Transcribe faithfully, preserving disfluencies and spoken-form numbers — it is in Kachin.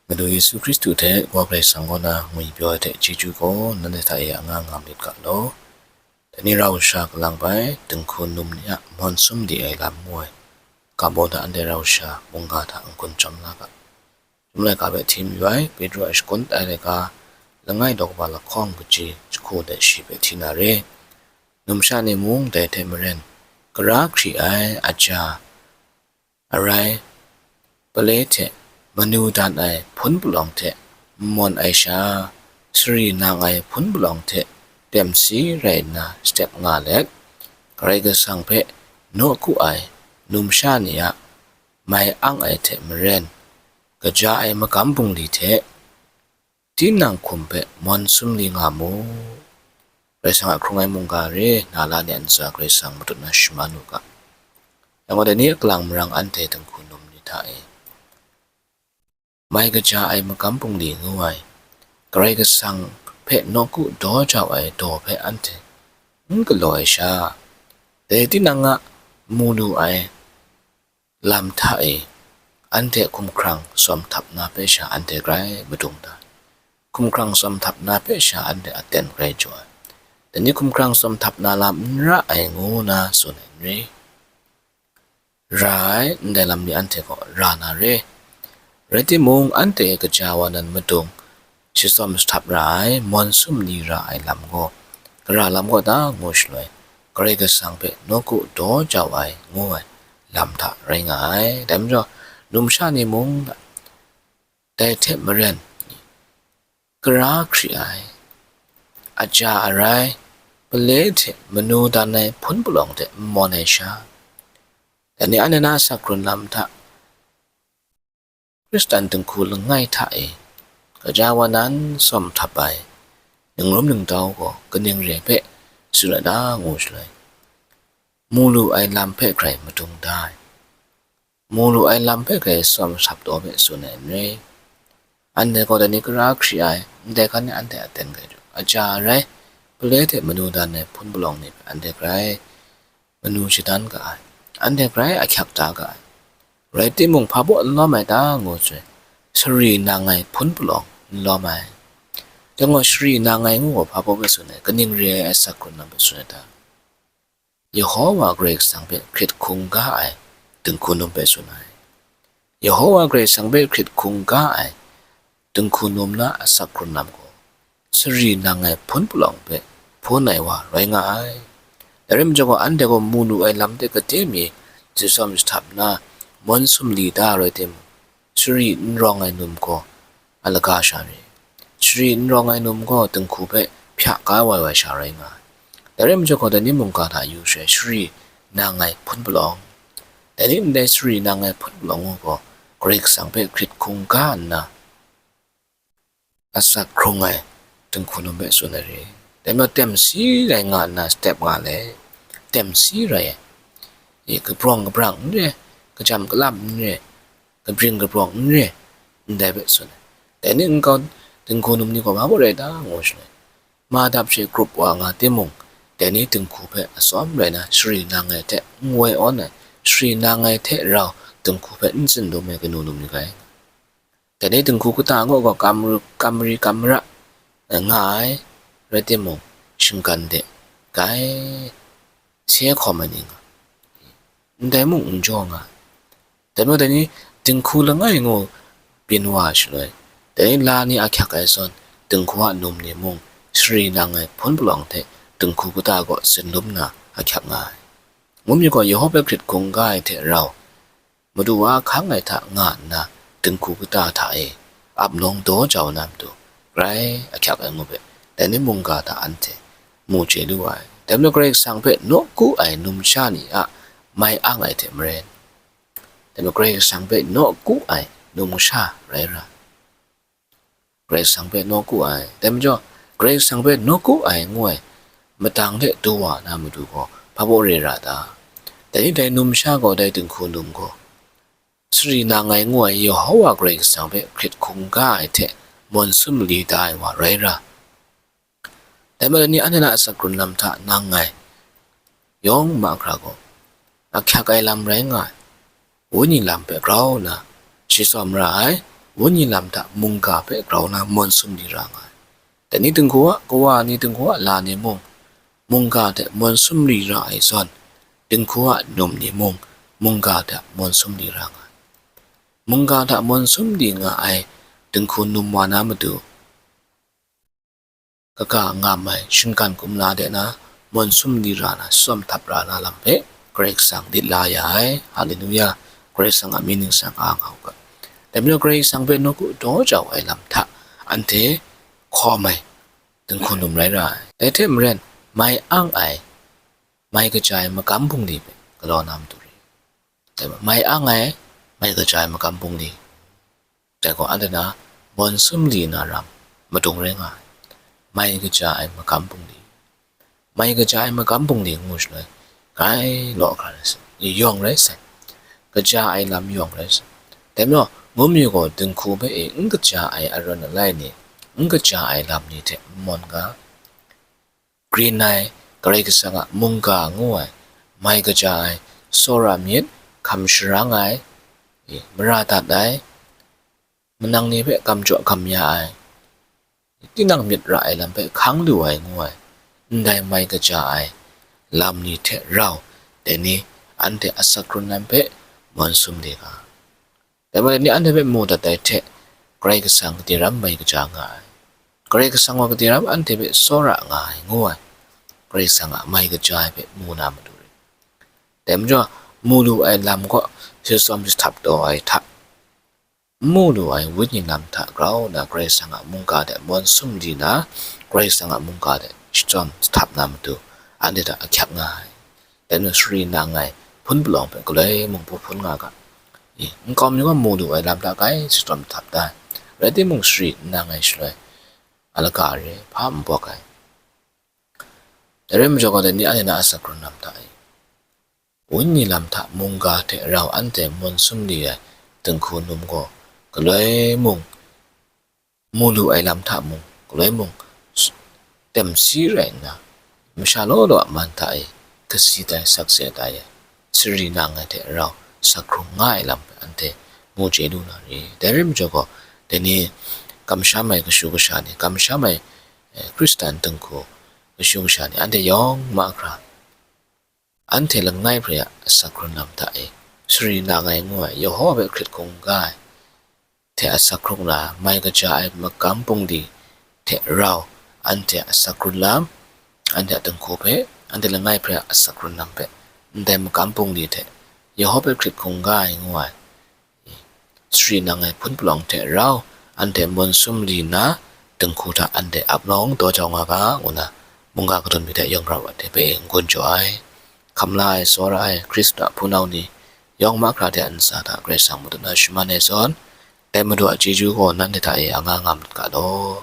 Madu Yesu Hkristu hte Wa Karai Kasang kaw na ngwipyaw ai hte chyeju gaw nanhte hta e anga nga lit ga law. Dai ni rau sha kalang bai, dinghku num ni a mawn sumli ai lam ngu ai ga baw hta anhte rau sha mungga hta n-gun chyawm la ga. Chyum laika hpe hti mayu ai, Petru a shakun tai laika, langai daw kaba lahkawng kaji jahku de shi hpe hti na re. Numsha ni mung dai hte maren, gara hkri ai, aja, arai, pale hte manu dan ai hpun palawng hte n mawn ai sha, sari nang ai hpun palawng hte temsi rai nna step nga let, Karai Kasang hpe nawku ai numsha ni a mai ang ai hte maren, kaja ai magam bungli hte tinang hkum hpe mawn sumli nga mu. Karai Kasang a hkrung ai mungga re, na la ni a ntsa Karai Kasang matut na shaman u ga. Yang gaw, dai ni a kalang marang anhte dinghku num ni hta e, mai kaja ai magam bungli ngu ai, Karai Kasang hpe nawku daw jau ai daw hpe anhte n galaw ai sha, dai tinang a mu lu ai lam hta e, anhte hkumhkrang tsawm htap na hpe sha anhte grai madung da ai. Hkumhkrang tsawm htap na hpe sha anhte aten grai jaw ai. Dai ni hkumhkrang tsawm htap na lam n ra ai ngu na tsun ai n re. Ra ai, ndai lam ni anhte gaw ra na re. Rai timung, anhte kaja wa nan madung, shi tsawm shahtap ra ai, mawn sumli ra ai lam gaw, gara lam kaw ta ngu shaloi, Karai Kasang hpe nawku daw jau ai ngu ai lam hta rai nga ai. Dai majaw, numsha ni mung dai hte maren, gara hkri ai, aja arai, pale hte manu dan ai hpun palawng hte n mawn ai sha, dai ni anhte na asak hkrun lam hta, Hkristan dinghku langai hta e, kaja wa nan tsawm htap ai, ningrum ningdau gaw kaning re ai hpe tsun ai ta ngu shaloi, mu lu ai lam hpe grai madung da ai. Mu lu ai lam hpe grai tsawm htap taw hpe tsun ai n re. Anhte gaw dai ni gara hkri ai, ndai hkan e anhte aten grai jaw, aja arai, pale hte manu dan ai hpun palawng ni hpe anhte grai manu shadan ga ai, anhte grai ahkyak da ga ai. Rai timung, hpa baw n lawm ai ta ngu shaloi, sari nang ai hpun palawng n lawm ai. Dai gaw, sari nang ai ngu gaw hpa baw hpe tsun ai, kaning re ai asak hkrun lam hpe tsun ai ta? Yehowa Karai Kasang hpe hkrit hkungga ai dinghku num hpe tsun ai. Yehowa Karai Kasang hpe hkrit hkungga ai dinghku num na asak hkrun lam gaw, sari nang ai hpun palawng hpe hpun ai wa rai nga ai. Dai rai majaw gaw, anhte gaw mu lu ai lam de gade mi shi tsawm shahtap nna, mawn sumli da rai timung, sari n rawng ai num gaw a laga sha re. Sari n rawng ai num gaw dinghku hpe hpya ga wai wai sha rai nga ai. Dai rai majaw gaw, dai ni mungga hta yu shaloi, sari nang ai hpun palawng, dai ni ndai sari nang ai hpun palawng ngu gaw, Karai Kasang hpe hkrit hkungga nna, asak hkrung ai dinghku num hpe tsun ai re. Dai majaw, temsi rai nga nna step nga let, temsi rai ai, e, kabrawng kabrang n re, kajam kalam n re, kabring kabrawng n re, ndai hpe tsun ai. Dai ni nkau dinghku num ni gaw hpa baw rai ta ngu shaloi, ma dap she grup wa nga timung, dai ni dinghku hpe atsawm rai na, sari nang ai hte n woi awn ai, sari nang ai hte rau dinghku hpe n tsin dum ai kanu num ni rai nga. Dai ni dinghku kata gaw, gaw kam ru-, kam ri kam ra, eh, nga ai, rai timung, shinggan de, grai se hkawm ai ni nga, ndai mung n jaw nga ai. Dai majaw, dai ni dinghku langai ngu byin wa shaloi, dai ni la ni ahkyak ai zawn, dinghku a num ni mung, sari nang ai hpun palawng hte dinghku kata gaw tsin dum nna ahkyak nga ai. Ngu mi gaw, Yehowa hpe hkrit hkungga ai hte rau, Madu wa ahkang ai hta nga nna, dinghku kata hta e ap nawng daw jau na matu, grai ahkyak ai ngu hpe, dai ni mungga hta anhte mu chye lu ai. Dai majaw, Karai Kasang hpe nawku ai numsha ni a mai ang ai hte maren, dai majaw, Karai Kasang hpe nawku ai numsha rai ra, Karai Kasang hpe nawku ai. Dai majaw, Karai Kasang hpe nawku ai ngu ai madang hte du wa na matu gaw, hpa baw re ra ta? Dai ni dai numsha gaw, dai dinghku num gaw, sari nang ai ngu ai Yehowa Karai Kasang hpe hkrit hkungga ai hte mawn sumli da ai wa rai ra. Dai majaw, dai ni anhte na asak hkrun lam hta nang ngai yawng mahkra gaw, ahkyak ai lam rai nga ai, Wenyi lam hpe grau nna, shi tsawm ra ai, Wenyi lam hta mungga hpe grau na mawn sumri ra nga ai. Dai ni dinghku a kawa ni dinghku a la ni mung, mungga hte mawn sumri ra ai zawn, dinghku a num ni mung, mungga hta mawn sumri ra nga ai. Mungga hta mawn sumri nga ai dinghku num wa na matu, kaga ngam ai shinggan kumla de na, mawn sumri ra na, tsawm htap ra na lam hpe Karai Kasang lit la ya ai. Haleluya! Karai Kasang a mying ningsang a nga u ga. Dai majaw, Karai Kasang hpe nawku daw jau ai lam hta anhte hkawm ai dinghku num rai ra ai. Dai hte maren, mai ang ai, mai kaja ai magam bungli hpe galaw na matu re. Dai majaw, mai ang ai, mai kaja ai magam bungli, dai gaw anhte na mawn sumri na ram madung rai nga ai. Mai kaja ai magam bungli, mai kaja ai magam bungli ngu shaloi, grai law hkra rai sai, yawng rai sai, kaja ai lam yawng rai sai. Dai majaw, ngu mi gaw dinghku hpe e n kaja ai arawn alai ni, n kaja ai lam ni hte n mawn ga, grin ai, Karai Kasang a mungga ngu ai, mai kaja ai, tsawra myit, hkam sharang ai, e, mara dat ai, manang ni hpe gam jaw gam ya ai, tinang myit ra ai lam hpe hkang lu ai ngu ai, ndai mai kaja ai lam ni hte rau, dai ni anhte asak hkrun lam hpe mawn sumri ga. Dai majaw, dai ni anhte hpe mu dat ai hte, Karai Kasang gade ram mai kaja nga ai, Karai Kasang gaw gade ram anhte hpe tsawra nga ai ngu ai, Karai Kasang a mai kaja ai hpe mu na matu re. Dai majaw, mu lu ai lam gaw shitsawm shahtap taw ai hta, n mu lu ai wenyi lam hta grau na Karai Kasang a mungga de mawn sumri na, Karai Kasang a mungga de shitsawm shahtap na matu, anhte hta ahkyak nga ai. Dai majaw, sari nang ai hpun palawng hpe galoi mung hpu hpun nga ga. I, nkau mi gaw mu lu ai lam hta grai shitsawm shahtap da ai. Rai timung, sari nang ai shaloi, a laka re hpa n bawk ai. Dai rai majaw gaw, dai ni anhte na asak hkrun lam hta e, wenyi lam hta mungga hte rau anhte mawn sumri ai dinghku num gaw, galoi mung, mu lu ai lam hta mung, galoi mung, temsi rai nna, masha law law a man hta e kasi tai, sakse tai ai, sari nang ai hte rau sak hkrung nga ai lam hpe anhte mu chye lu na re. Dai rai majaw gaw, dai ni kamsham ai kashu kasha ni, kamsham ai, eh, Hkristan dinghku kashu kasha ni, anhte yawng mahkra, anhte langai hpre a asak hkrun lam hta e, sari nang ai ngu ai, Yehowa hpe hkrit hkungga ai hte asak hkrung na, mai kaja ai magam bungli hte rau, anhte asak hkrun lam, anhte a dinghku hpe, anhte langai hpre a asak hkrun lam hpe, ndai magam bungli hte Yehowa hpe hkrit hkungga ai ngu ai, sari nang ai hpun palawng hte rau, anhte mawn sumri nna, dinghku hta anhte ap nawng daw jau nga ga, ngu na, mungga kadun mi hte yawng rau wa hte hpe n-gun jaw ai. Hkam la ai, tsawra ai, Hkristan a hpunau ni, yawng mahkra hte a ntsa hta Karai Kasang madun na shaman ai zawn, dai Madu a chyeju gaw nanhte hta e anga nga mat ga law.